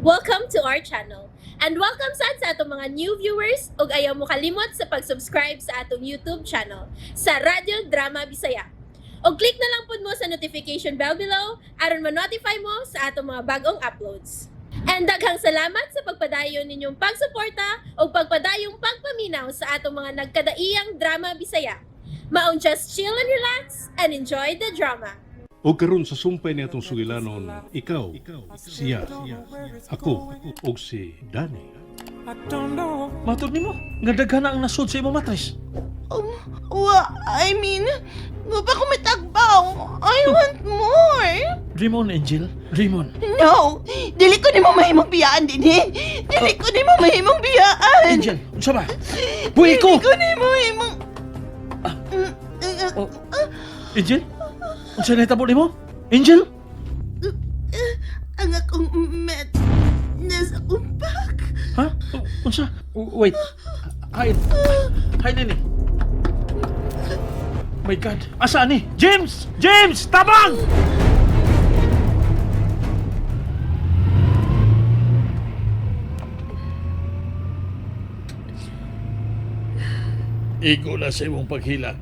Welcome to our channel. And welcome sad sa atong mga new viewers ug ayaw mo kalimot sa pag-subscribe sa atong YouTube channel sa Radyo Drama Bisaya. Og click na lang pud mo sa notification bell below aron ma-notify mo sa atong mga bagong uploads. And daghang salamat sa pagpadayon ninyong pagsuporta ug pagpadayong pagpaminaw sa atong mga nagkadaiyang drama Bisaya. Maong just chill and relax and enjoy the drama. O karon sa sumpay ni atong sugilanon, ikaw, siya, ako, ug si Danny. Matod nimo, nga daghan na ang nasod sa imong matres. Wa, I mean, wa pa ko mitagbaw. I want more. Dream on, Angel. Dream on. No, dili ko nimo mahimong biyaan dinhi. Dili ko nimo mahimong biyaan. Angel, unsa ba? Buhi ko! Dili ko nimo mahimong. Oh. Angel? Unsa nahitabo nimo? Angel? Ang akong met nasa akong bag. Ha? Unsa? Wait. Hi. Hi, nini. My God. Asa ni? James! James! Tabang! Igo na sa imong paghilak.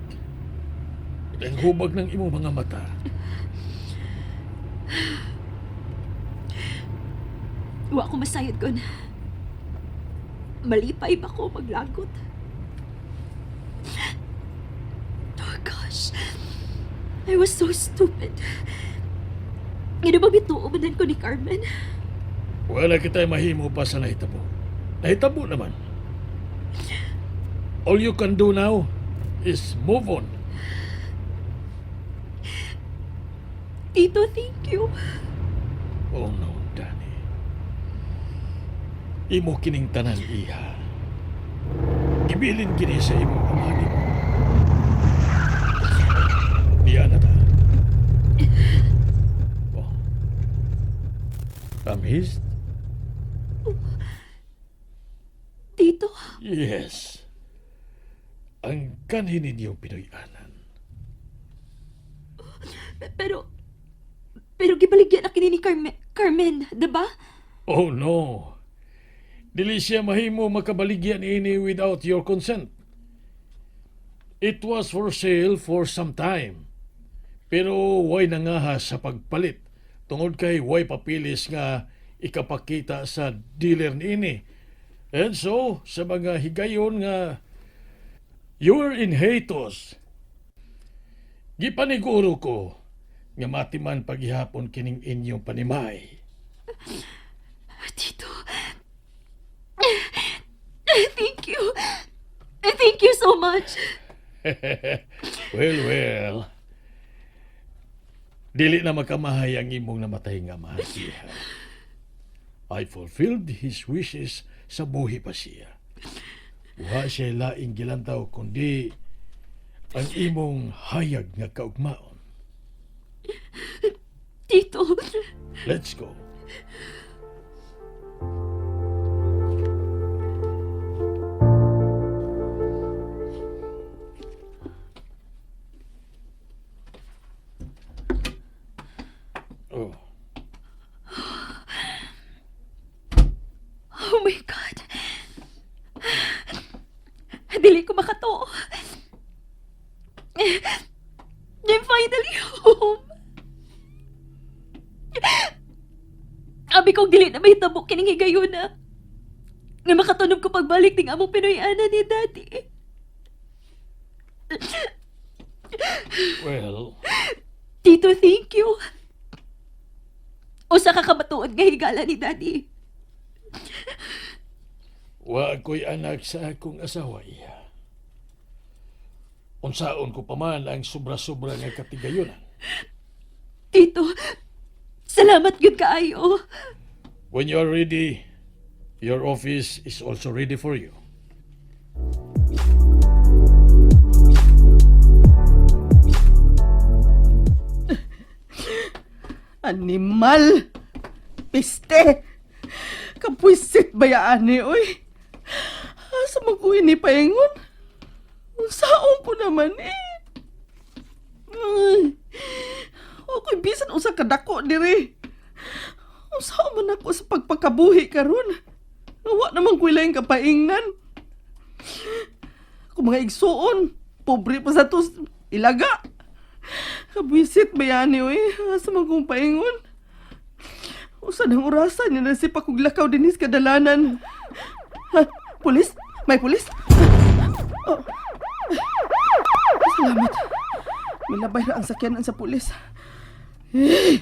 Ang hubag ng imong mga mata. Wa ko masayod kon. Malipay ba ko maglagot? Oh gosh. I was so stupid. Ngano ba bituo man din ko ni Carmen? Wala kita mahimo pa sa nahitabo. Nahitabo naman. All you can do now is move on. Tito, thank you. Oh no, Danny. Imo kining tanan iha. Gibilin kini sa imong ama nimo. Niya na ta. Oh. Amazed? Tito, Yes. Ang kanhin ninyong Pinoy-anan. pero gibaligyan na kini ni Carmen, Carmen, diba? Oh no. Dili siya mahimo makabaligyan ini without your consent. It was for sale for some time. Pero way nangaha sa pagpalit tungod kay way papilis nga ikapakita sa dealer niini. And so, sa mga higayon nga you were in hiatus. Gipaniguro ko nga matiman paghihapon kining inyong panimay. Tito. Thank you. Thank you so much. Well, well. Dili na makamahay ang imong namatay nga mahal siya. I fulfilled his wishes sa buhi pa siya. Wa siya laing gilantaw kundi ang imong hayag nga kaugmaon. Tito. Let's go. Oh. Oh my God. Dili ko makatoo. I'm finally home. Abi kong dili na mahitabo kining higayuna. Nga makatunog ko pagbalik ting among Pinoy-ana ni Daddy. Well, Tito, thank you. Usa ka kamatuod nga higala ni Daddy. Wa ko'y anak sa akong asawa iya. Unsaon ko pa man ang sobra-sobra nga katigayonan. Tito, salamat gyud kaayo. When you are ready, your office is also ready for you. Animal! Piste! Kapuisit bayaan ni, oy. Asa man ko ini paingon? Unsaon ko naman eh. Ay, ako'y bisan usa kadako diri. Unsa man ako sa pagpakabuhi karon? Wa naman ko'y laing kapaingnan. Ako mga igsuon, pobre pa sa tos ilaga. Kabwisit ba yani, oy? Asa man kong paingon? Usa nang orasan niya na si pakuglakaw dinis kadalanan. Ha? Pulis? May pulis? Oh. Salamat. Milabay ra ang sakyanan sa pulis. Eh,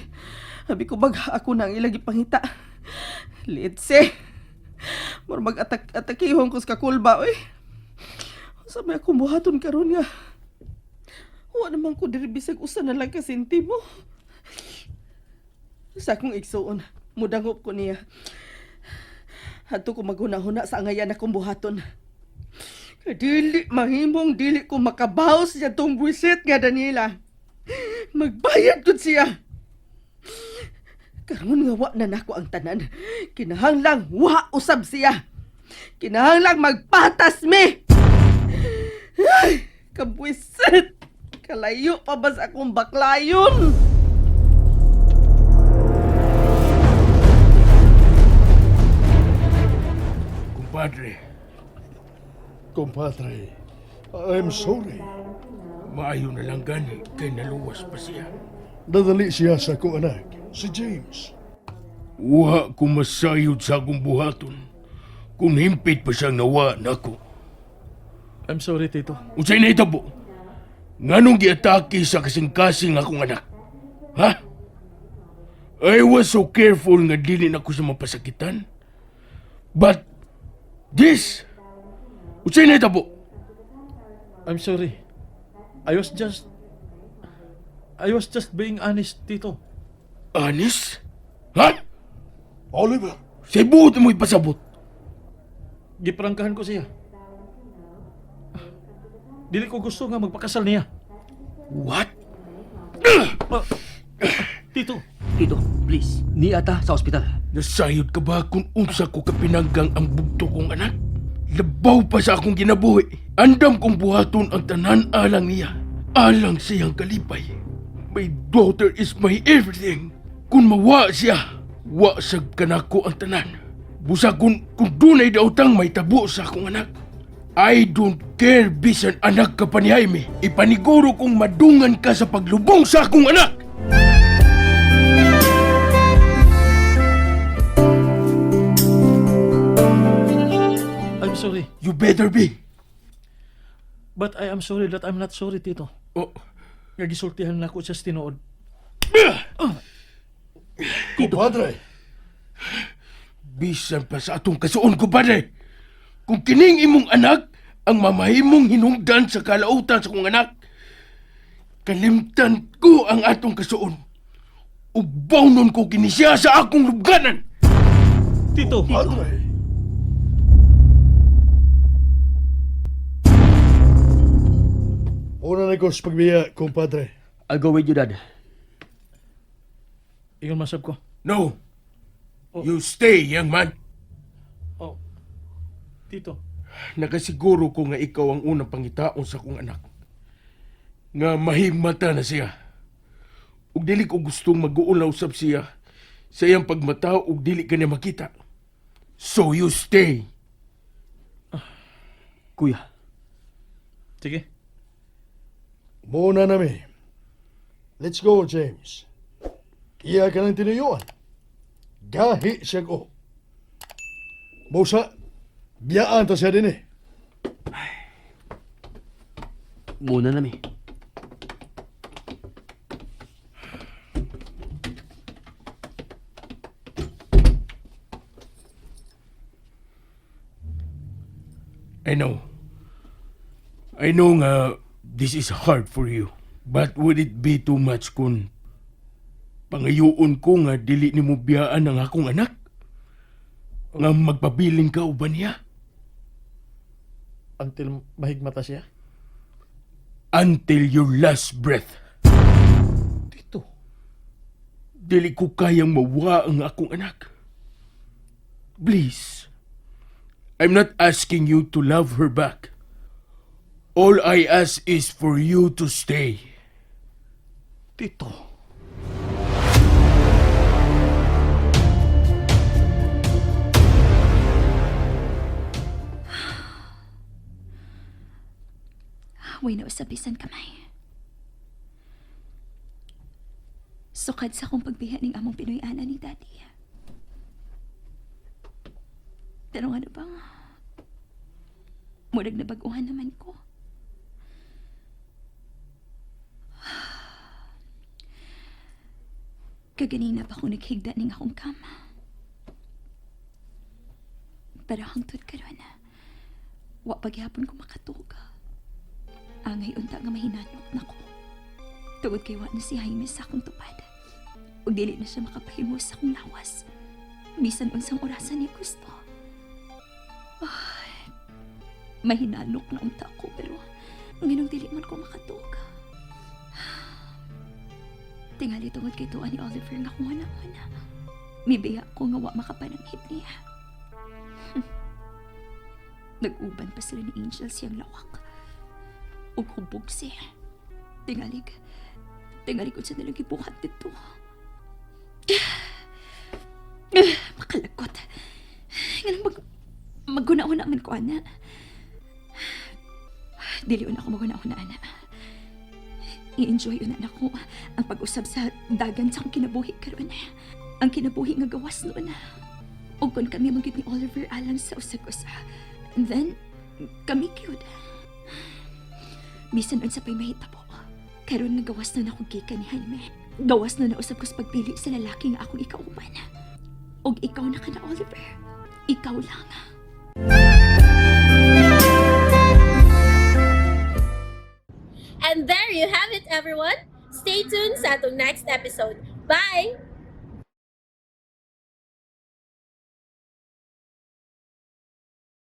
abi ko bag ako na ang ilang ipangita. Litse. Mura mag-atak-atakihon ko sa kakulba, oy. Sa may akong buhaton karon nga. Wa naman ko diri bisag usa na lang ka sentimo. Sa akong igsuon, mudangop ko niya. Adto ko maghuna-huna sa angayan akong buhaton. Kay dili mahimong dili ko makabaos siya tong buwisit nga Daniela. Magbayad gud siya. Karon nga wa na nako ang tanan. Kinahanglang wa usab siya. Kinahanglang magpatas mi. Ay, kabwisit. Kalayo pa ba sa akong baklayon? Kumpadre, Compadre, I'm sorry. maayo na lang gani kay naluwas pa siya. Nadali siya sa akong anak, si James. Wa ko masayod sa akong buhaton. Kung himpit pa siyang nawa nako. I'm sorry, Tito. Unsay nahitabo? Nganong giatake sa kasing-kasing akong anak? Ha? I was so careful nga dili na ko sa mapasakitan. But this, unsay nahitabo? I'm sorry. I was just being honest, Tito. Anis? Ha? Oliver! Sa buot mo ipasabot. Giprangkahan ko siya. Dili ko gusto nga magpakasal niya. What? Tito, Tito, please. Niata sa ospital. Nasayod ka ba kung unsa ko kapinanggang ang bugto kong anak? Labaw pa sa akong ginabuhi. Andam kong buhaton ang tanan alang niya. Alang siyang kalipay. My daughter is my everything. Kung mawa siya, wa sag kanako ang tanan. Busa kung dunay daotang may tabo sa akong anak. I don't care bisan anak ka pa ni Jaime. Ipaniguro kong madungan ka sa paglubong sa akong anak. I'm sorry. You better be. But I am sorry that I'm not sorry, Tito. Oh. Nga gisultihan na ko siya sa tinuod. Compadre! Bisan pa sa atong kasuon ko, padre. Kung kining imong anak ang mamahimong hinungdan sa kalautan sa kong anak, kalimtan ko ang atong kasuon. Ug bawnon ko kini siya sa akong lubganan. Tito! Compadre! Una na ko sa pagbiya, compadre. I'll go with you, Dad. Ingon masab ko. No. You stay, young man. Oh. Tito, Nakasiguro ko nga ikaw ang unang pangitaon sa akong anak. Nga mahimata na siya. Ug dili ko gustong mag-uulaw usab siya sa iyang pagmata ug dili ka niya makita. So you stay. Kuya, sige. Muna nami. Let's go, James. Iya ka ng tinuyuan. Gahi siya ko. Musa, biyaan ta siya din eh. muna nami. I know. I know nga this is hard for you. But would it be too much kung pangayoon ko nga dili nimo biyaan ang akong anak? Nga magpabiling ka uban niya? Until mahigmata siya. Until your last breath. Tito. Dili ko kayang mawa ang akong anak. Please. I'm not asking you to love her back. All I ask is for you to stay. Tito. Way na usab bisan kamay. Sukad sa akong pagbiya ning among Pinoy-ana ni Daddy. Pero ano bang... Murag na baguhan naman ko. Kaganina pa ako naghigda ning akong kama. Pero hangtod karon, wa paghapon ko makatug. Angay unta nga mahinanok nako. Tungod kay wa na si Jaime sa akong tupad. Ug dili na siya makapahimo sa akong lawas. Bisan unsang orasan niya gusto. Ay, mahinanok na unta ko pero nganong dili man ko makatug. Tingali tungod kay tuwa ni Oliver nga kung una-una. Mibiya ko nga wa makapananghit niya. Nag-uban pa sila ni Angel siyang lawak. Ug hubog siya. Tingalig. Tingalig unsa nilang gibuhat dito. Makalagot. Nganong magguna-una man ko, ana. Dili una ako maguna-una, ana. I-enjoy una nako ang pag-usab sa dagan sa akong kinabuhi karon. Ang kinabuhi nga gawas noon. Ug kon kami man gyud ni Oliver alang sa usag-usa. And then, kami gyud. Bisan unsa pa'y mahitabo. Karon nga gawas na nako gikan ni Jaime. Gawas na nausab ko sa pagpili sa lalaki nga akong ikauban. Og ikaw na ka na, Oliver. Ikaw lang. And there you have it, everyone. Stay tuned sa atong next episode. Bye!